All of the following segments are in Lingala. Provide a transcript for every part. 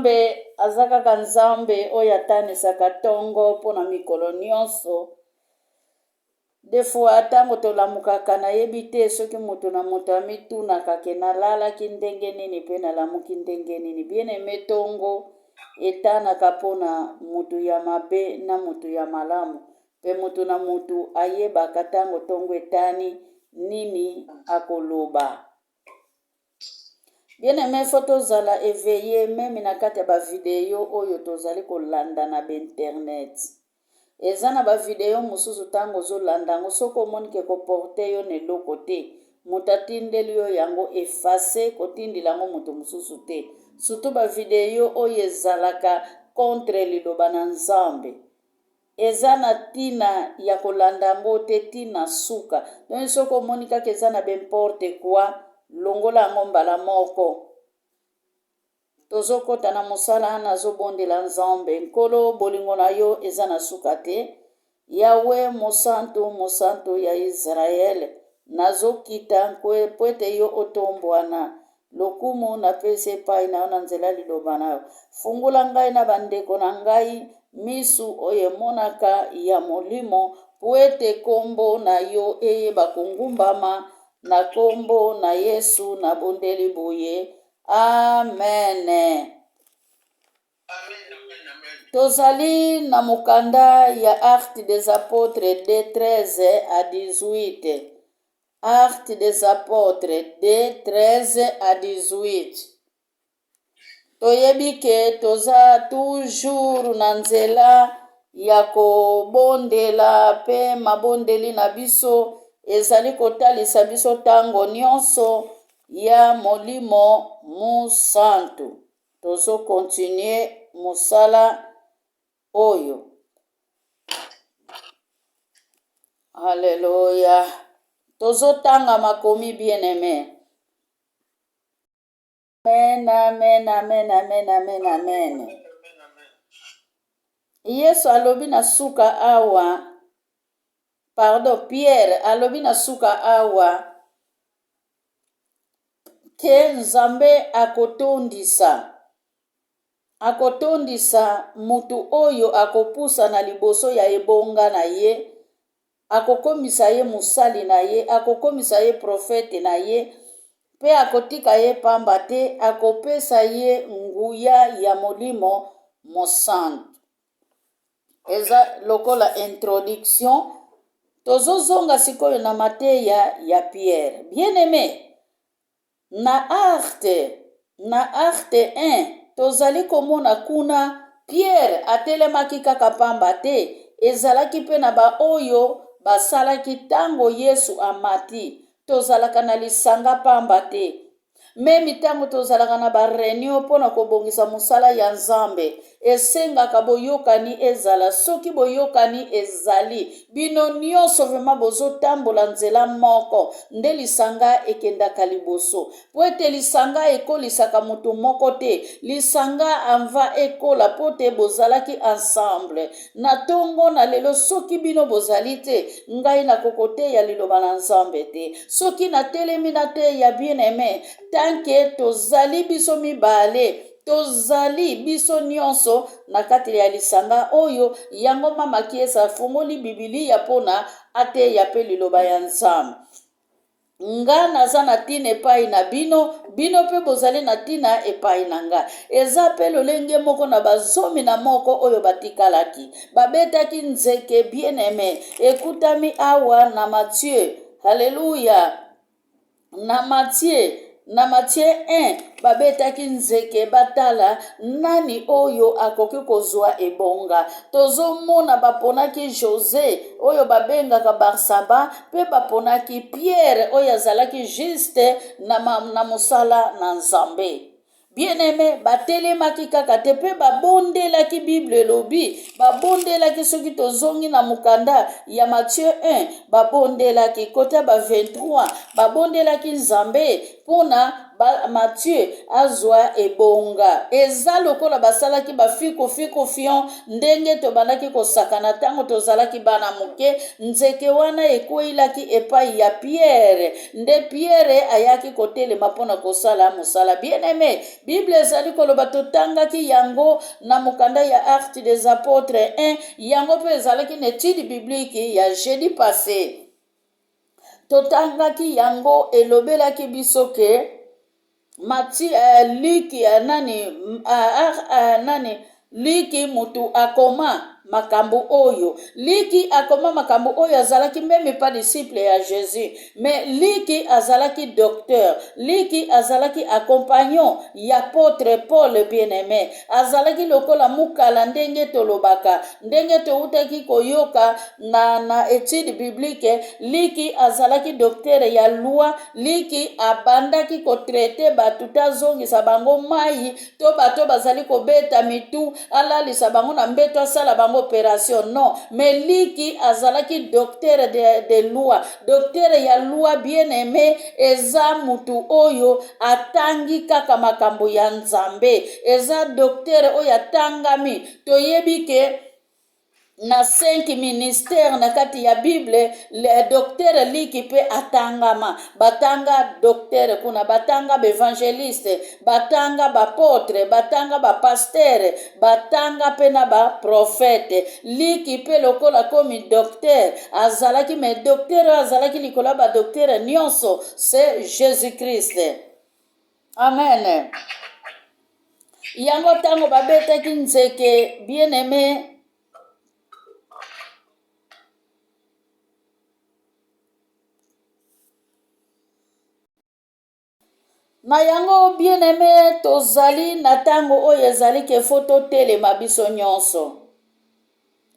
Nzambe aza kaka Nzambe oyo atanisaka tongo mpo na mikolo nyonso. Des fois ntango tolamukaka nayebi te soki moto na moto amitunaka ke nalalaki ndenge nini mpe nalamuki ndenge nini. Bien aime tongo etanaka mpo na moto ya mabe na moto ya malamu mpe moto na moto ayebaka ntango tongo etani nini akoloba. Bien aime faut tozala eveille meme na kati ya ba video oyo tozali kolanda na ba internet. Eza na ba video mosusu ntango ozolanda yango soki omoni ke koporte yo na eloko te, moto atindeli yo yango efface, kotindela yango moto mosusu te. Surtout ba video oyo ezalaka contre liloba na Nzambe. Eza na tina ya kolanda yango te ti na suka. Donc soki omoni kaka eza na b'importe quoi, longola yango mbala moko. Tozokota na mosala, nazobondela Nzambe. Nkolo, bolingo na yo eza na suka te. Yahweh, mosantu, mosantu ya Israël, nazokita mpo ete yo otombwana. Lokumu napesi epai na yo na nzela ya liloba na yo. Fungola ngai na bandeko na ngai misu oyo emonaka ya molimo, mpo ete kombo na yo eyeba kongumbama. Na kombo na Yesu nabondeli boye. Amen. Tozali na mokanda ya Actes des Apôtres 2, 13 à 18. Actes des Apôtres 2, 13 à 18. Toyebi ke toza toujours na nzela ya kobondela pe mabondeli na biso ezali kotalisa biso tango nyonso ya Molimo Mosantu. Tozo continuer mosala oyo. Alleluia. Tozotanga makomi bien aime. Amen, amen, amen, amen, amen, amen. Yesu alobi na suka awa, pardon, Pierre alobi na suka awa ke Nzambe akotondisa akotondisa mutu oyo akopusana liboso ya ebonga na ye akokomisa ye mosali na ye, akokomisa ye profete na ye, mpe akotika ye pamba te, akopesa ye nguya ya Molimo Mosantu. Eza lokola introduction. Tozozonga sikoyo na mateya ya Pierre. Bien-aime, Na Acte, na Acte 1, tozali komona kuna Pierre atelemaki kaka pamba te, ezalaki mpe na baoyo basalaki ntango Yesu amati. Tozalaka na lisanga pamba te. Meme ntango tozalaka na ba reunion mpo na kobongisa mosala ya Nzambe, esengaka boyokani ezala. Soki boyokani ezali, bino nionso vraiment bozotambola nzela moko, nde lisanga ekendaka liboso. Mpo ete lisanga ekolisaka moto moko te, lisanga anva ekola mpo te bozalaki ensemble. Na tongo na lelo soki bino bozali te, ngai nakokoteya liloba na Nzambe te. Soki natelemi nateya bien aime, tant que tozali biso mibale, tozali biso nyonso na kati ya lisanga oyo yango mama Kiesa afungoli Bibilia mpona ateya mpe liloba ya Nzambe. Nga naza na ntina epai na bino, bino mpe bozali na ntina epai na nga. Eza mpe lolenge moko na bazomi na moko oyo batikalaki. Babetaki nzeke bien-aime. Ekutami awa na Matthieu. Haleluya! Na Matthieu, na Matthieu 1, babetaki nzeke batala nani oyo akoki kozwa ebonga. Tozomona baponaki Jose oyo babengaka Barsaba mpe baponaki Pierre oyo azalaki juste na, na mosala na Nzambe. Bien-aime, batelemaki kaka te mpe babondelaki. Bible elobi babondelaki. Soki tozongi na mokanda ya Matthieu 1, babondelaki kota ba 23, babondelaki Nzambe mpona ba, Mathieu azwa ebonga. Eza lokola basalaki bafikofikofion ndenge tobandaki kosakana ntango tozalaki bana moke. Nzeke wana ekweilaki epai ya Pierre, nde Pierre ayaki kotelema mpo na kosala mosala. Bien-aime, Bible ezali koloba, totangaki yango na mokanda ya Actes des Apôtres 1, yango mpe ezalaki na etude biblique ya jeudi passé. Totangaki yango, elobelaki biso ke Mati, eh, Luc, eh, nani, eh, eh, nani, Liki mutu akoma makambo oyo. Liki akoma makambo oyo azalaki meme pas disciple ya Jesus, mais Liki azalaki docteur, Liki azalaki accompagnant ya apotre Paul bien-aimé, azalaki lokola mukala ndenge tolobaka, ndenge towutaki koyoka na na etude biblique. Liki azalaki docteur ya loi. Liki abandaki ko traiter batu te azongisa bango mayi to bato bazali kobeta mitu alalisa bango na mbeto asala bango operation non, mais Liki azalaki docteur de, de loi, docteur ya loi bien aime eza mutu oyo atangi kaka makambo ya Nzambe, eza docteur oyo atangami. Toyebi ke na 5 ministère na kati ya Bible, le docteur Liki mpe atangama. Batanga docteur kuna, batanga baevangeliste, batanga bapotre, batanga bapastere, batanga mpe na baprofete. Liki mpe lokola komi docteur azalaki, me docteur oyo azalaki likolo ya badocteur nyonso se Jésus Christ. Amen. Yango ntango babetaki nzeke, bien aime, na yango bien aime, tozali na ntango oyo ezali ke fo totelema biso nyonso,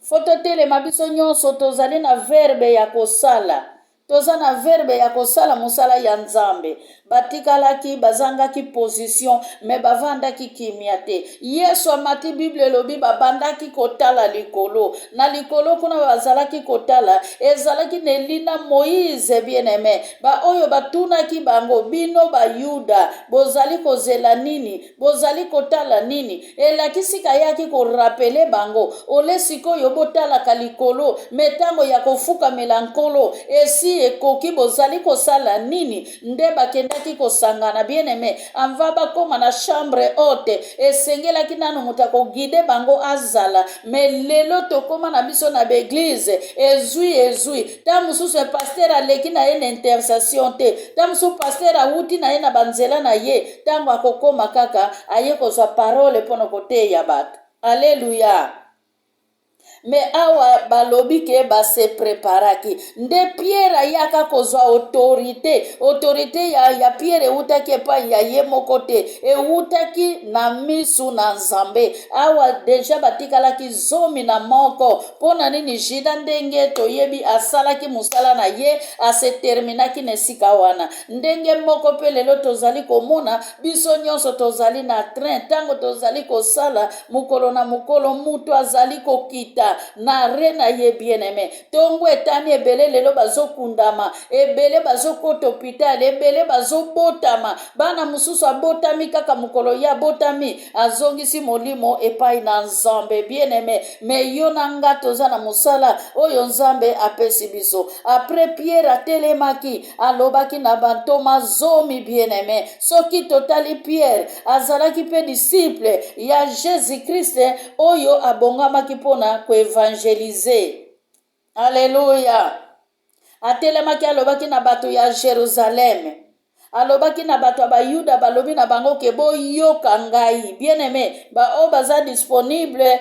fo totelema biso nyonso. Tozali na verbe ya kosala, toza na verbe ya kosala mosala ya Nzambe. Batikalaki bazangaki position, me bavandaki kimia te. Yesu amati, Bible elobi babandaki kotala likolo. Na likolo kuna bazalaki kotala, ezalaki na elina Moïse bien aime. Baoyo batunaki bango, bino Bayuda bozali kozela nini? Bozali kotala nini? Elakisi kayaki korapele bango ole sikoyo botalaka likolo, me ntango ya kofukamela Nkolo esi ekoki, bozali kosala nini? Nde bakendaki kosangana bien aime, anva bakoma na chambre haute, esengelaki nanu moto akogide bango azala. Me lelo tokoma na biso na baeglize ezwi ezwi, ntango mosusu pasteur aleki na ye na intercession te, ntango mosusu pasteur awuti na ye na banzela na ye, ntango akokoma kaka aye kozwa parole mpo na koteya bato. Aleluya! Me awa balobi ke base preparaki, nde Pierre ayaka kozwa autorité. Autorité ya, ya Pierre ewutaki epai ya ye moko te, ewutaki na misu na Nzambe. Awa deja batikalaki 11. Mpo na nini? Juda, ndenge toyebi, asalaki mosala na ye, ase terminaki na esika wana. Ndenge moko mpe lelo tozali komona biso nyonso tozali na train, ntango tozali kosala mokolo na mokolo, moto azali kokita na re na ye bien aime. Ntongo etani, ebele lelo bazokundama, ebele bazokota hopital, ebele bazobotama. Bana mosusu abotami kaka mokolo ye abotami, azongisi molimo epai na Nzambe bien aime. Me yo na nga toza na mosala oyo Nzambe apesi biso. Apres Pierre atelemaki, alobaki na bantoma 10 bien aime. Soki totali Pierre, azalaki mpe disciple ya Jesus Christ oyo abongamaki mpona koevangelize. Aleluya! Atelemaki, alobaki na bato ya Jerusaleme, alobaki na bato ya Bayuda, balobi na bango ke boyoka ngai. Bien aime, baoyo baza disponible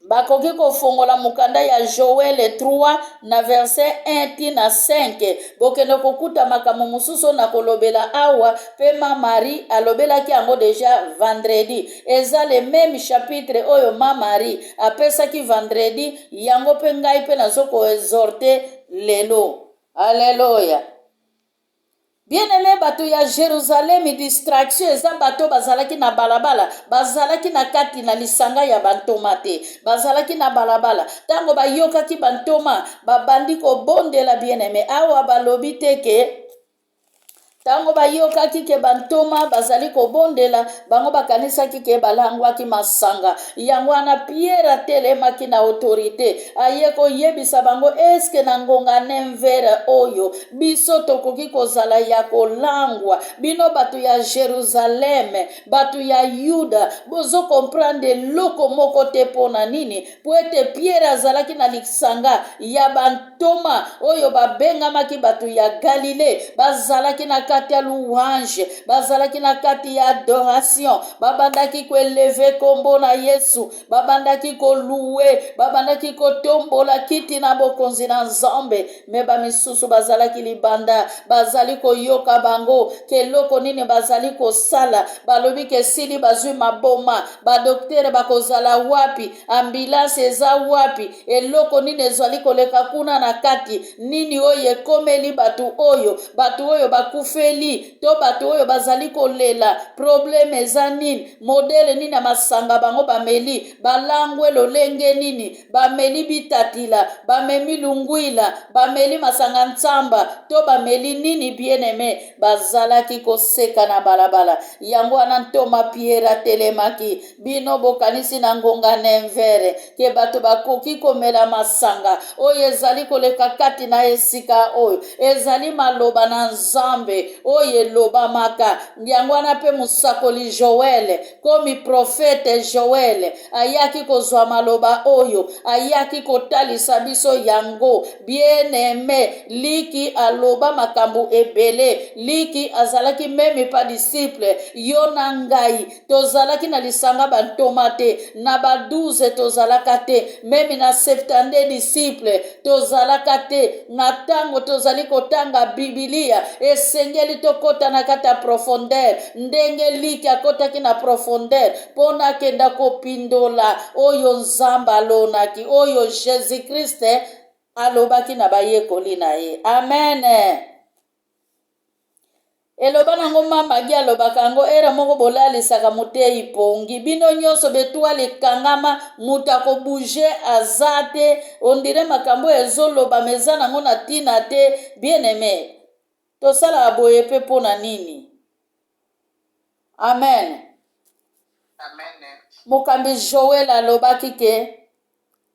bakoki kofongola mokanda ya Joel 3 na verset 1 ti na 5. Bokende kokuta makambo mosusu na kolobela awa, mpe ma Marie alobelaki yango deja vendredi. Eza le meme chapitre oyo ma Marie apesaki vendredi, yango mpe ngai mpe nazo koexhorte lelo. Aleluya! Bien-aime, bato ya Jerusalemi, distraction eza bato bazalaki na balabala, bazalaki na kati na lisanga ya bantoma te, bazalaki na balabala. Ntango bayokaki bantoma babandi kobondela, bien-aime, awa balobi te ke. Ntango bayokaki ke bantoma bazali kobondela, bango bakanisaki ke balangwaki masanga. Yango wana Pierre atelemaki na autorite, aye koyebisa bango eske na ngonga nevere oyo biso tokoki kozala ya kolangwa? Bino bato ya Jerusaleme, bato ya Yuda, bozo comprendre eloko moko te. Mpo na nini? Mpo ete Pierre azalaki na lisanga ya bantoma oyo babengamaki bato ya Galile, bazalaki na kati ya louange, bazalaki na kati ya adoration, babandaki koeleve nkombo na Yesu, babandaki koluwe, babandaki kotombola kiti na bokonzi na Nzambe. Me bamisusu bazalaki libanda, bazali koyoka bango keloko nini bazali kosala. Balobi ke sili bazwi maboma, badoktere bakozala wapi, ambilance eza wapi, eloko nini ezali koleka kuna na kati, nini oyo ekomeli bato oyo, bato oyo bakufeli to bato oyo bazali kolela, probleme eza nini, modele nini ya masanga bango bameli, balangwe lolenge nini, bameli bitatila, bamemi lungwila, bameli masanga nsamba to bameli nini. Bien-aime, bazalaki koseka na balabala. Yango wana ntoma Pierre atelemaki. Bino bokanisi na ngonga nevere ke bato bakoki komela masanga oyo ezali koleka kati na esika oyo? Ezali maloba na Nzambe oyo elobamaka. Yango wana mpe mosakoli Joel, komi profete Joel, ayaki kozwa maloba oyo, ayaki kotalisa biso yango. Bien-aime, Liki aloba makambo ebele. Liki azalaki meme pa disciple. Yo na ngai tozalaki na lisanga bantoma te, na ba 12 tozalaka te, meme na 72 disciple tozalaka te. Na ntango tozali kotanga Bibilia, esengeli tokota na kati ya profondeur, ndenge Liki akotaki na profondeur mpo na akenda kopindola oyo Nzambe alonaki, oyo Jesus Christ alobaki na bayekoli na ye. Amen. Eloba nango mama gi alobaka yango ere moko, bolalisaka moteyi pongi bino nyonso, betwale ekangama, moto akobouge aza te. Ondire makambo oyo ezolobama eza nango na ntina te. Bien aime, tosalaka boye mpe mpo na nini? Amen. Amen. Mokambi Joel alobaki ke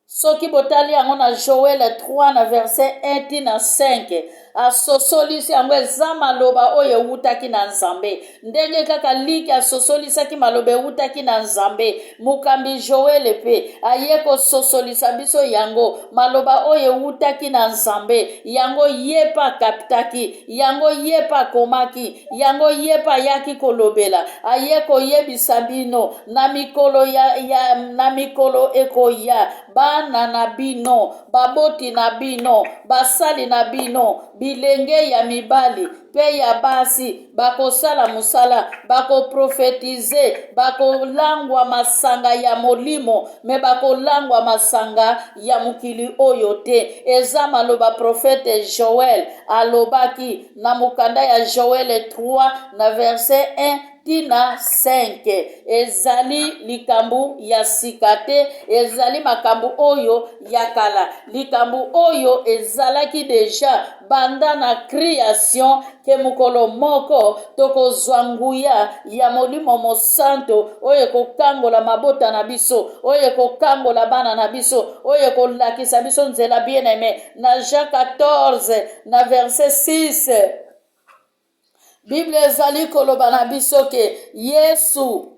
soki botali yango na Joel 3 na verset 1 ti na 5, asosolisi yango eza maloba oyo ewutaki na Nzambe, ndenge kaka Liki asosolisaki maloba ewutaki na Nzambe. Mokambi Joel mpe aye kososolisa biso yango, maloba oyo ewutaki na Nzambe, yango ye mpe akaptaki yango, ye mpe akomaki yango, ye mpe ayaki kolobela, aye koyebisa bino na mikolo ya, ya, na mikolo ekoya, bana na bino, baboti na bino, basali na bino, bilenge ya mibali mpe ya basi bakosala mosala, bakoprofetize, bakolangwa masanga ya molimo, me bakolangwa masanga ya mokili oyo te. Eza maloba profete Joel alobaki na mokanda ya Joel 3 na verset 1 tina 5. Ezali likambo ya sika te, ezali makambo oyo ya kala, likambo oyo ezalaki deja banda na creation, ke mokolo moko tokozwa nguya ya Molimo Mosanto oyo ekokangola mabota na biso, oyo ekokangola bana na biso, oyo ekolakisa biso nzela. Bien aime, na Jean 14 na verset 6, Bible ezali koloba na biso ke Yesu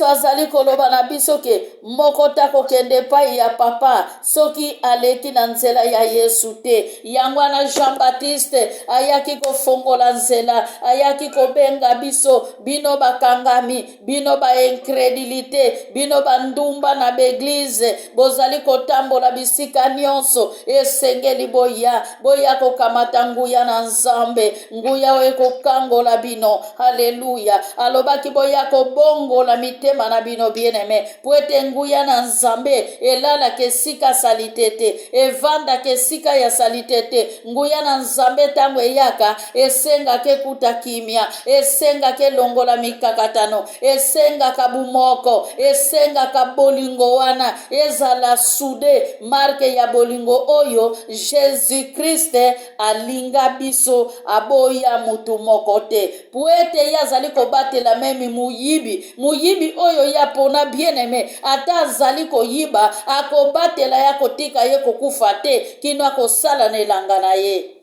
azali koloba na biso ke moko te akokende epai ya Papa soki aleki na nzela ya Yesu te. Yango wana Jean Baptiste ayaki kofongola nzela, ayaki kobenga biso, bino bakangami, bino ba incredulite, bino bandumba na baeglize, bozali kotambola bisika nyonso, esengeli boya, boya kokamata nguya na Nzambe, nguya oyo ekokangola bino. Haleluya! Alobaki boya kobongola. mitema na bino bien-aime, mpo ete nguya na Nzambe elalaka esika salite te, evandaka esika ya salite te. Nguya na Nzambe ntango eyaka, esengaka ekuta kimia, esengaka elongola mikakatano, esengaka bumoko, esengaka bolingo wana ezala sude, marke ya bolingo oyo Jesus Christ alinga biso, aboya mutu moko te, po ete ye azali kobatela meme moyibi, moyibi oyo ye apona bien aime, ata azali koyiba, akobatela ye, akotika ye kokufa te kino akosala na elanga na ye.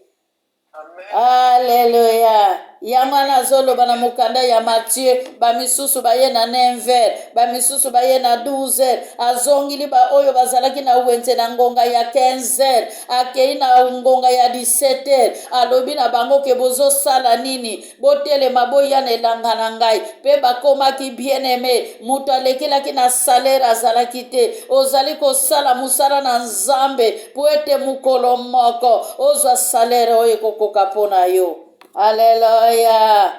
Aleluya! Yango wana azoloba na mokanda ya Matthieu, bamisusu baye na 9h, bamisusu baye na 12h, azongili baoyo bazalaki na wenze na ngonga ya 15h, akei na ngonga ya 17h, alobi na bango ke bozosala nini? Botelema boya na elanga na ngai. Mpe bakomaki bien-aime, moto alekelaki na salaire azalaki te. Ozali kosala mosala na Nzambe mpo ete mokolo moko ozwa salaire oyo ekokoka mpo na yo. Aleluya!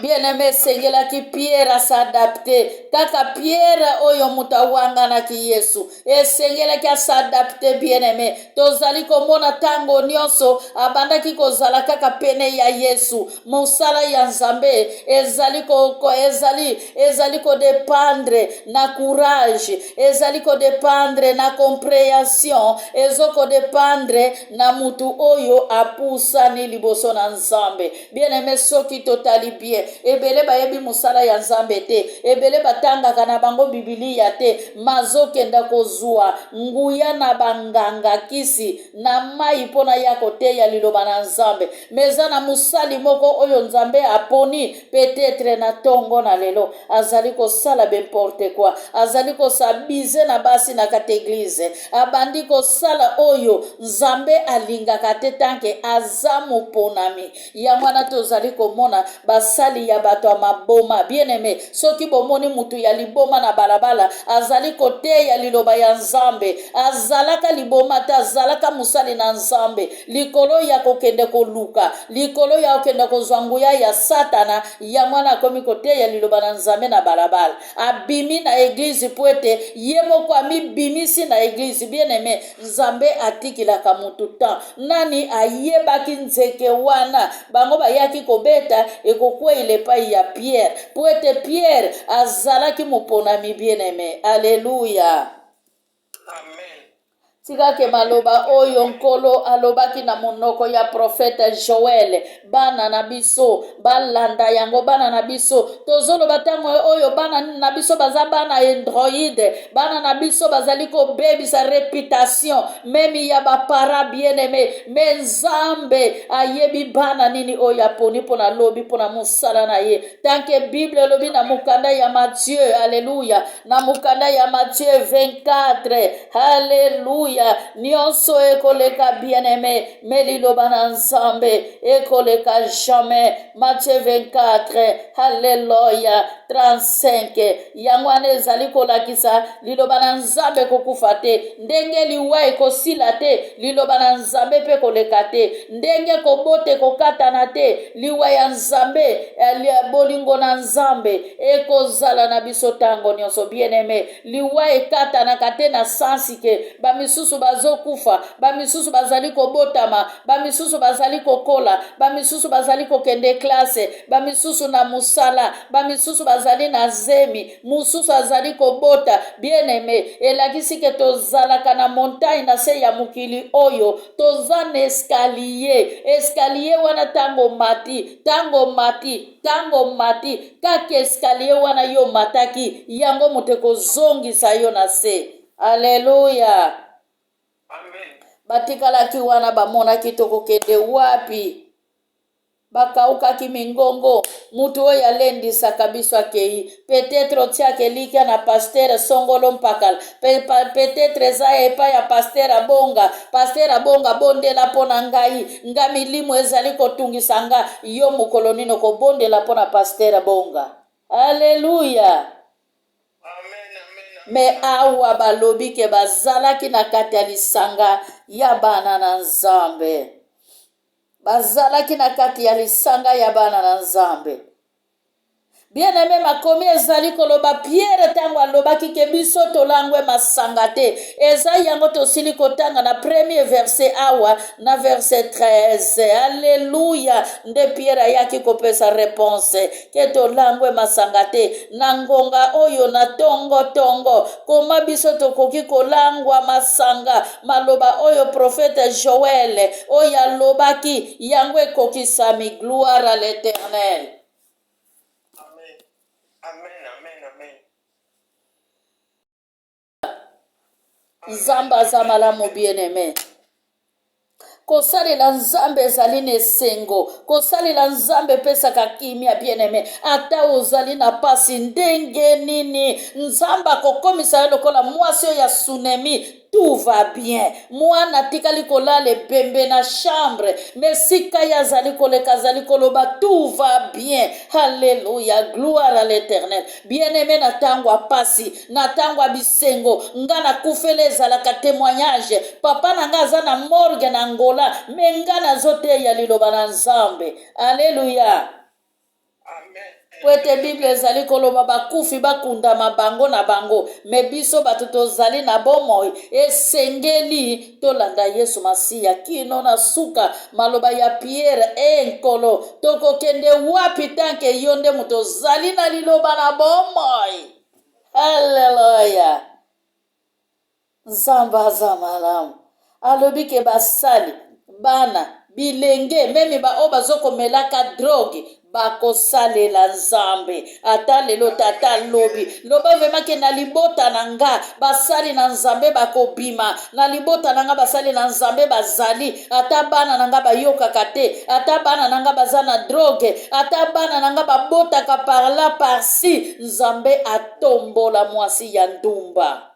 Bien-aime, esengelaki Pierre as'adapte. Kaka Pierre oyo moto awanganaki Yesu, esengelaki as'adapte. Bien-aime, tozali komona ntango nyonso abandaki kozala kaka pene ya Yesu. Mosala ya Nzambe ezali ko, ko, ezali ezali kodependre na courage, ezali kodependre na comprehension, ezokodependre na mutu oyo apusani liboso na Nzambe. Bien aime, soki totali bien, ebele bayebi mosala ya Nzambe te, ebele batangaka na bango Bibilia te, mazokenda kozwa nguya na banganga kisi na mai mpo na ya koteya liloba na Nzambe. Me eza na mosali moko oyo Nzambe aponi, peut-etre na tongo na lelo azali kosala b'importe quoi, azali kosabize na basi na kati eglise, abandi kosala oyo Nzambe alingaka te tanke aza moponami. Yango wana tozali komona basali ya bato ya maboma. Bien aime, soki bomoni mutu ya liboma na balabala azali koteya liloba ya Nzambe, azalaka liboma te, azalaka mosali na Nzambe. Likolo ya kokende koluka, likolo ya kokende kozwa nguya ya Satana, yango wana akomi koteya liloba na Nzambe na balabala. Abimi na eglise mpo ete ye moko amibimisi na eglise. Bien aime, Nzambe atikilaka mutu temps. Nani ayebaki nzeke wana bango bayaki kobeta ekokweila epai ya Pierre, mpo ete Pierre azalaki moponami. Bien aime, aleluya. Amen. Tika ke maloba oyo Nkolo alobaki na monoko ya profete Joel, bana na biso balanda yango. Bana na biso, tozoloba ntango oyo bana na biso baza bana android, bana na biso bazali kobebisa reputation meme ya bapara bien aime. Me Nzambe ayebi bana nini oyo aponi mpo na lobi, mpo na mosala na ye. Tanke Bible elobi na mokanda ya Matthieu, aleluya, na mokanda ya Matthieu 24, haleluya, nyonso ekoleka bien aime, me liloba na Nzambe ekoleka jamais. Matthieu 24, haleluya, 35. Yango wana ezali kolakisa liloba na Nzambe ekokufa te, ndenge liwa ekosila te, liloba na Nzambe mpe koleka te, ndenge kobota ekokatana te, liwa ya Nzambe, bolingo na Nzambe ekozala na biso ntango nyonso. Bien aime, liwa ekatanaka te na sansi ke bamisusu bazokufa, bamisusu bazali kobotama, bamisusu bazali kokola, bamisusu bazali kokende klase, bamisusu na mosala, bamisusu bazali na zemi, mosusu azali kobota. Bien aime, elakisi ke tozalaka na montagne na se ya mokili oyo, toza na escalier. Escalier wana ntango omati, ntango omati, ntango omati, kaka escalier wana yo omataki, yango moto ekozongisa yo na se. Aleluya. Batikalaki wana, bamonaki tokokende wapi? Bakaukaki mingongo. Mutu oyo alendisaka biso akei. Peut-etre otiaka elikya na pasteur songolo mpakala. Peut-etre eza epai ya pasteur Abonga. Pasteur Abonga, bondela mpo na ngai. Nga milimo ezali kotungisa nga. Yo mokolo nini okobondela mpo na pasteur Abonga? Alleluia. Me awa balobi ke bazalaki na kati ya lisanga ya bana na Nzambe. Bazalaki na kati ya lisanga ya bana na Nzambe. Bien-aime, makomi ezali koloba Pierre ntango alobaki ke biso tolangwe masanga te. Eza yango tosili kotanga na premier verset awa na verset 13. Alleluia! Nde Pierre ayaki kopesa reponse ke tolangwe masanga te na ngonga oyo na tongo tongo. Koma biso tokoki kolangwa masanga? Maloba oyo profete Joël oyo alobaki yango ekokisami. Gloire à l'Eternel. Amen. Amen, amen, amen. Nzambe aza malamu bien aime. Kosalela Nzambe ezali na esengo. Kosalela Nzambe epesaka kimia bien aime. Ata ozali na pasi ndenge nini, Nzambe akokomisa yo lokola mwasi oyo ya Sunemi tout va bien mwana atikali kolala ebembe na chambre me sika ye azali koleka azali koloba tout va bien halleluya gloire à l'éternel bien aimé na ntango ya pasi na ntango ya bisengo nga nakufela ezalaka témoignage papa na nga aza na morgue na angola me nga nazoteya liloba na nzambe alleluya Mpo ete Biblia ezali koloba bakufi bakundama bango na bango, me biso bato tozali na bomoi esengeli tolanda Yesu Masiya kino na suka. Maloba ya Pierre, E Nkolo, tokokende wapi tanke yo nde moto ozali na liloba na bomoi? Haleluya! Nzambe aza malamu. Alobi ke basali, bana, bilenge, meme ba oyo bazokomelaka drogue bakosalela Nzambe ata lelo tata lobi. Loba vraiment ke na libota na nga basali na Nzambe bakobima, na libota na nga basali na Nzambe bazali, ata bana na nga bayokaka te, ata bana na nga baza na drogue, ata bana na nga babotaka par là par ci, Nzambe atombola mwasi ya ndumba.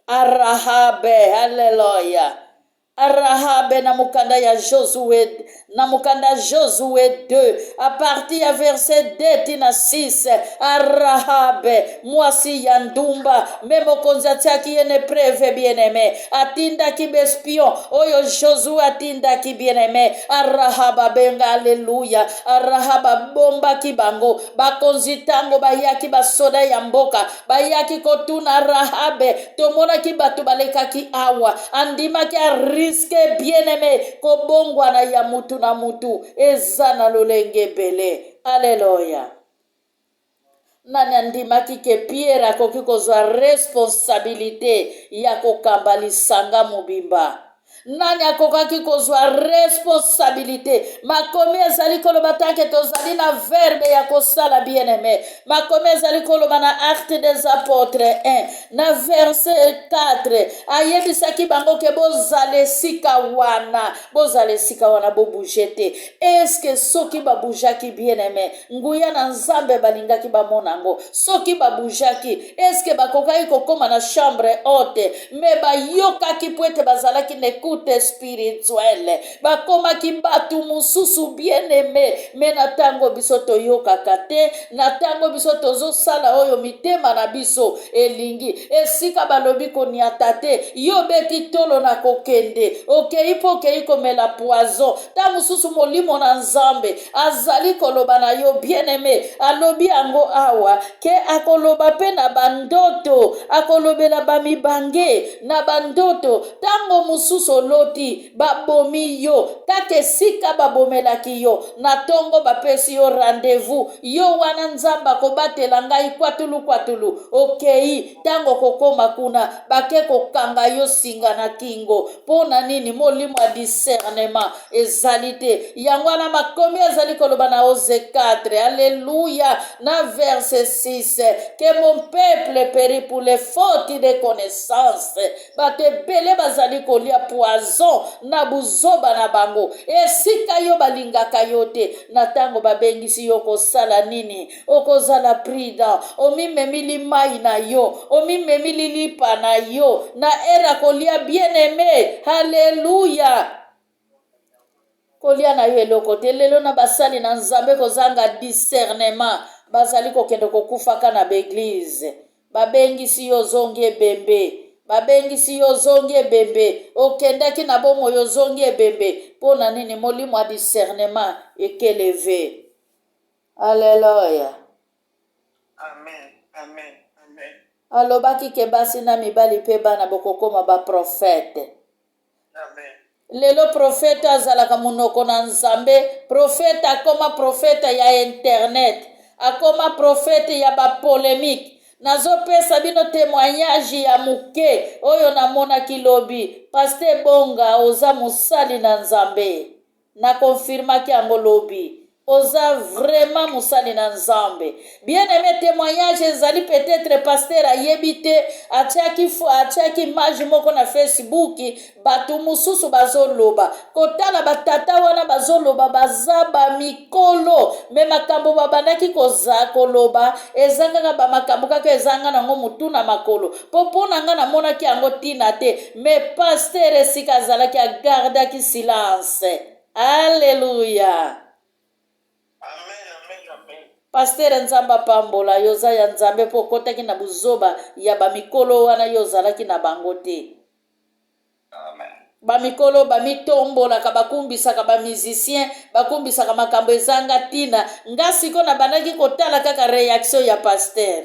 Arahabe, haleluya. Arahabe na mokanda ya Josue, na mokanda Josue 2 a partir ya verset 2 ti na 6. Arahabe mwasi ya ndumba, me mokonzi atiaki ye na epreuve bien-aime, atindaki bespion oyo Josue atindaki bien-aime. Arahab abenga, aleluya. Arahab abombaki bango bakonzi ntango bayaki basoda ya mboka bayaki kotuna Rahabe, tomonaki bato balekaki awa. Andimaki ariske bien-aime, kobongwana ya mutu na mutu eza na lolenge ebele. Aleluya. Nani andimaki ke Pierre akoki kozwa responsabilite ya kokamba lisanga mobimba? Nani akokaki kozwa responsabilite? Makomi ezali koloba tanke tozali na verbe ya kosala bien-aime. Makomi ezali koloba na Actes des Apôtres 1 na verset 4, ayebisaki bango ke bozala esika wana, bozala esika wana, bobouge te. Eske soki babujaki bien-aime, nguya na Nzambe balingaki bamona yango? Soki babujaki, eske bakokaki kokoma na chambre haute? Me bayokaki mpo ete bazalaki na écoute spirituelle, bakomaki bato mosusu bien aime. Me na ntango biso toyokaka te, na ntango biso tozosala oyo mitema na biso elingi, esika balobi koniata te, yo obeti tolo na kokende, okei mpo okei komela poison. Ntango mosusu molimo na Nzambe azali koloba na yo bien aime, alobi yango awa ke akoloba mpe na bandoto, akolobela bamibange na bandoto. Ntango mosusu oloti babomi yo kaka esika babomelaki yo na ntongo, bapesi yo rendez-vous, yo wana Nzambe akobatela ngai kwatulu kwatulu, okei. Ntango okokoma kuna, bake kokanga yo singa na kingo. Mpo na nini? Molimo ya discernement ezali te. Yango wana makomi ezali koloba na Ose 4, alleluya, na verse 6, que mon peuple périt pour les fautes de connaissance. Bato ebele bazali kolia poison na buzoba na bango. Esika yo balingaka yo te, na ntango babengisi yo kosala nini? Okozala prudent, omimemili mai na yo, omimemili lipa na yo na ere ya kolia bien aime. Haleluya! Kolia na yo eloko te. Lelo na basali na Nzambe kozanga discernement, bazali kokende kokufaka na baeglize. Babengisi yo ozongi ebembe, babengisi yo ozongi ebembe, okendaki na bomoi ozongi ebembe. Mpo na nini? Molimo ya discernement ekeleve. Aleluya. Amen. Amen. Amen. Alobaki ke basi na mibali mpe bana bokokoma baprofete. Amen. Lelo profete azalaka monoko na Nzambe, profete akoma profete ya internet, akoma profete ya bapolemike. Nazopesa bino temoignage ya moke oyo namonaki lobi. Pasteur Bonga, oza mosali na Nzambe. Na confirmaki yango lobi. Oza vraiment mosali na Nzambe. Bien aimé, témoignage ezali peut-être pasteur ayebi te, atiaki atiaki image moko na Facebook, bato mosusu bazoloba. Kotala batata wana bazoloba baza ba mikolo, me makambo babandaki koza koloba eza kaka ba makambo kaka ezanga nango motu na makolo. Po mpo na nga namonaki yango tina te, me pasteur esika azalaki agardaki silence. Alleluia. Amen, amen, amen. Pasteur Nzambe apambola yo, oza ya Nzambe mpo okotaki na buzoba ya bamikolo wana, yo ozalaki na bango te. Amen. Bamikolo bamitombolaka, bakumbisaka bamusicien, bakumbisaka makambo ezanga ntina. Nga sikoyo nabandaki kotala kaka reaction ya pasteur.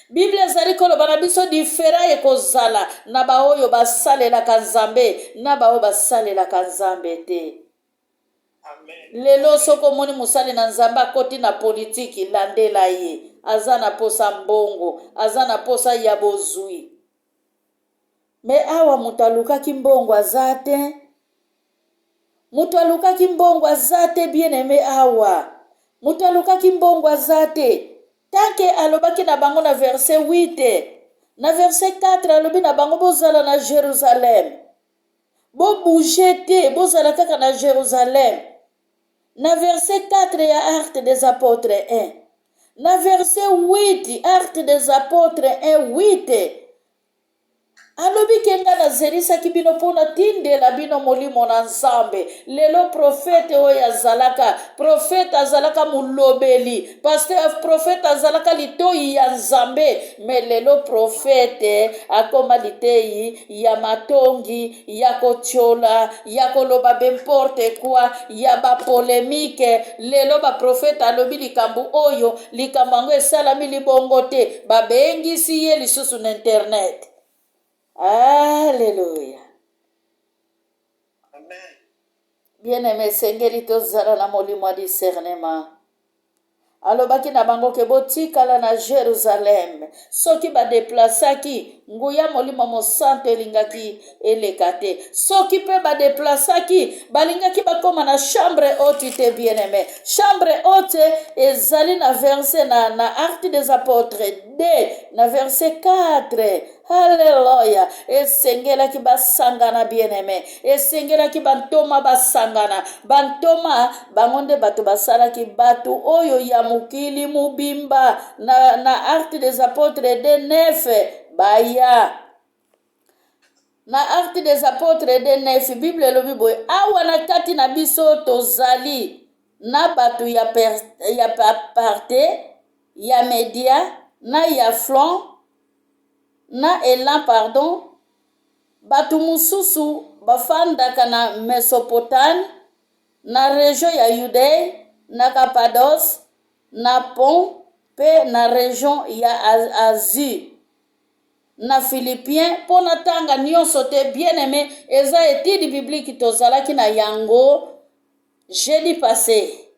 Biblia ezali koloba na biso difera ekozala na baoyo basalelaka Nzambe na baoyo basalelaka Nzambe te. Amen. Lelo soki omoni mosali na Nzambe akoti na politiki, landela ye. Aza na posa mbongo, aza na posa ya bozwi. Me awa moto alukaki mbongo aza te. Moto alukaki mbongo aza te, bien aime awa. Moto alukaki mbongo aza te. Tant que alobaki na bango na verset 8, na verset 4 alobi na bango bozala na Jerusalem. Bo bouger te, bozala kaka na Jerusalem. Na verset 4 ya Actes des Apôtres 1. Na verset 8, Actes des Apôtres 1, 8. Alobi ke nga nazelisaki bino mpo natindela bino molimo na Nzambe. Lelo profete oyo azalaka profete, azalaka molobeli, pasteur profete azalaka litoyi ya Nzambe, me lelo profete akoma liteyi ya matongi, ya kotiola, ya koloba b'importe quoi, ya bapolemike. Lelo baprofete alobi likambo oyo, likambo yango esalami libongo te, babengisi ye lisusu na internet. Alleluya. Amen. Bien aime, esengeli tozala na molimo ya discernement. Alobaki na bango ke botikala na Jerusalem. Soki badeplasaki, nguya Molimo Mosantu elingaki eleka te. Soki mpe badeplasaki, balingaki bakoma na chambre haute te, bien aime. Chambre haute ezali na verset na Actes des Apôtres 2 na verset 4. Alleluia. Esengelaki basangana, bien aime. Esengelaki bantoma basangana. Bantoma bango nde bato basalaki bato oyo ya mokili mobimba na Actes des Apôtres 2 9 baya. Na Actes des Apôtres 2 9 Bible elobi boye, awa na kati na biso tozali na bato ya, per, ya Parte, ya Media, na ya Flon, na Elan, pardon, bato mosusu bafandaka na Mesopotami, na region ya Yudee, na Kapadose, na Pont mpe na region ya Asie, na Philippien. Mpo natanga nyonso te, bien aimé, eza étude biblique tozalaki na yango jeudi passé.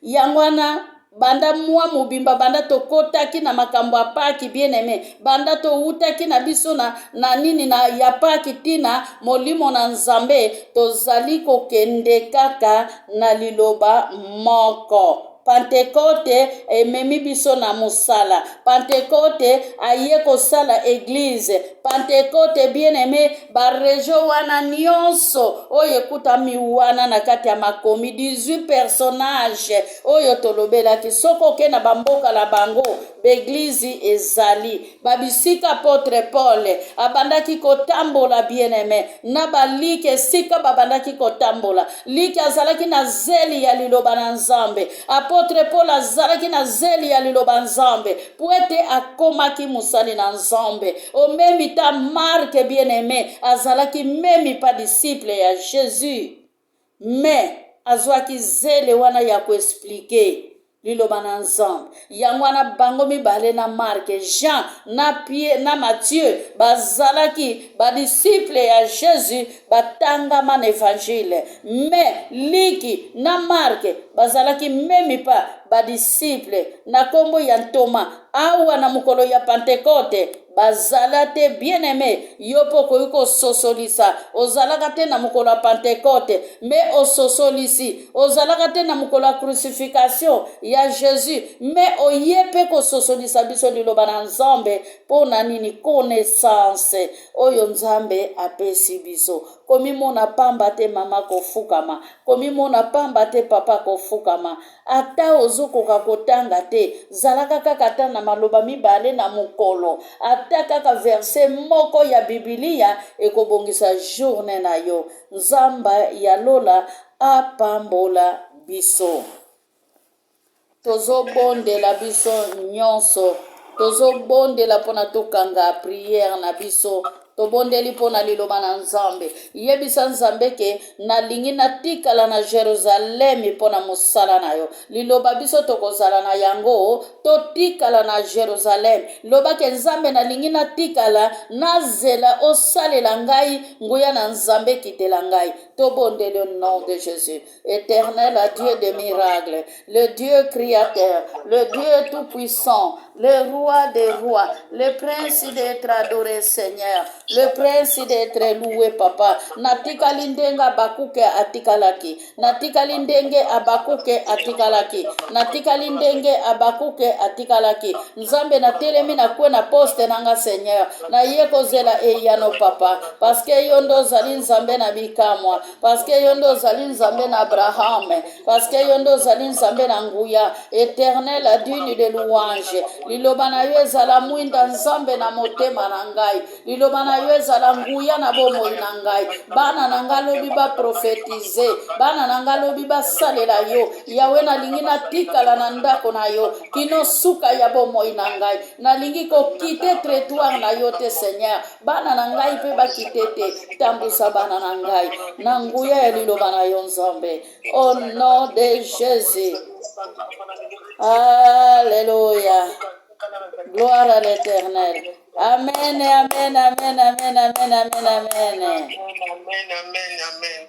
Yango wana banda mwa mobimba, banda tokotaki na makambo ya Paki, bien aimé, banda towutaki na biso na nini na ya Paki ntina molimo na Nzambe, tozali kokende kaka na liloba moko. Pentekote ememi biso na mosala. Pentekote aye kosala eglise. Pentekote, bien aimé, baregio wana nyonso oyo ekutami wana na kati ya makomi 18 personage oyo tolobelaki, soki oke na bamboka na bango, baeglize ezali babisika apotre Paul abandaki kotambola, bien aimé, na balike esika babandaki kotambola. Like azalaki na zeli ya liloba na Nzambe. Apotre Paul azalaki na zeli ya liloba Nzambe po ete akomaki mosali na Nzambe. Omemi ta Marke, bien aimé, azalaki memi pa disciple ya Jésus, mais Azwaki zele wana ya koexplike liloba na Nzambe. Yango wana bango mibale na Marc, Jean na Pierre na Matthieu bazalaki ba disciple ya Jesus, batangama na evangile. Mais Liki na Marc bazalaki meme pas ba disciple na kombo ya ntoma awa na mokolo ya Pentecote bazala te. Bien aime, yo mpo okoki kososolisa ozalaka te na mokolo ya Pentecote, me ososolisi ozalaka te na mokolo ya crucifixion ya Jesus, me oye mpe kososolisa biso liloba na Nzambe. Mpo na nini? Connaissance oyo Nzambe apesi biso. Komimona pamba te mama kofukama, komimona pamba te papa kofukama. Ata ozokoka kotanga te, zalaka kaka ata na maloba mibale na mokolo, ata kaka verse moko ya Bibilia ekobongisa journée na yo. Nzambe ya lola apambola biso. Tozobondela biso nyonso, tozobondela mpona tokanga priere na biso. Tobondeli mpo na liloba na Nzambe. Yebisa Nzambe ke nalingi natikala na Jerusalemi mpo na mosala na yo. Liloba biso tokozala na yango, totikala na Jerusalemi. Loba ke Nzambe, nalingi natikala, nazela osalela ngai, nguya na Nzambe ekitela ngai. Tobondeli au nom de Jésus. Éternel, Dieu des miracles, le Dieu créateur, le Dieu tout-puissant, le roi des rois, le prince d'être adoré, Seigneur, le prince d'être loué, Papa. Natikali ndenge Abakuke atikalaki, natikali ndenge Abakuke atikalaki, natikali ndenge Abakuke atikalaki. Nzambe, natelemi na kwe na poste nanga, Seigneur, naye kozela eyano, Papa, parce que yo nde ozali Nzambe na bikamwa, parce que yo nde ozali Nzambe na Abraham, parce que yo nde ozali Nzambe na nguya. Éternel, digne de louange, liloba na yo ezala mwinda, Nzambe, na motema na ngai. Liloba na yo ezala nguya na bomoi na ngai. Bana na ngai lobi baprofetize, bana na ngai lobi basalela yo. Yawe, nalingi natikala na ndako na yo kino suka ya bomoi na ngai. Nalingi koquitter territoire na yo te, Seigneur. Bana na ngai mpe baquitter te. Tambusa bana na ngai na nguya ya liloba na yo, Nzambe, au nom de Jésus. Alléluia, gloire à l'Éternel. Amen, amen, amen, amen, amen, amen, amen. Amen, amen, amen.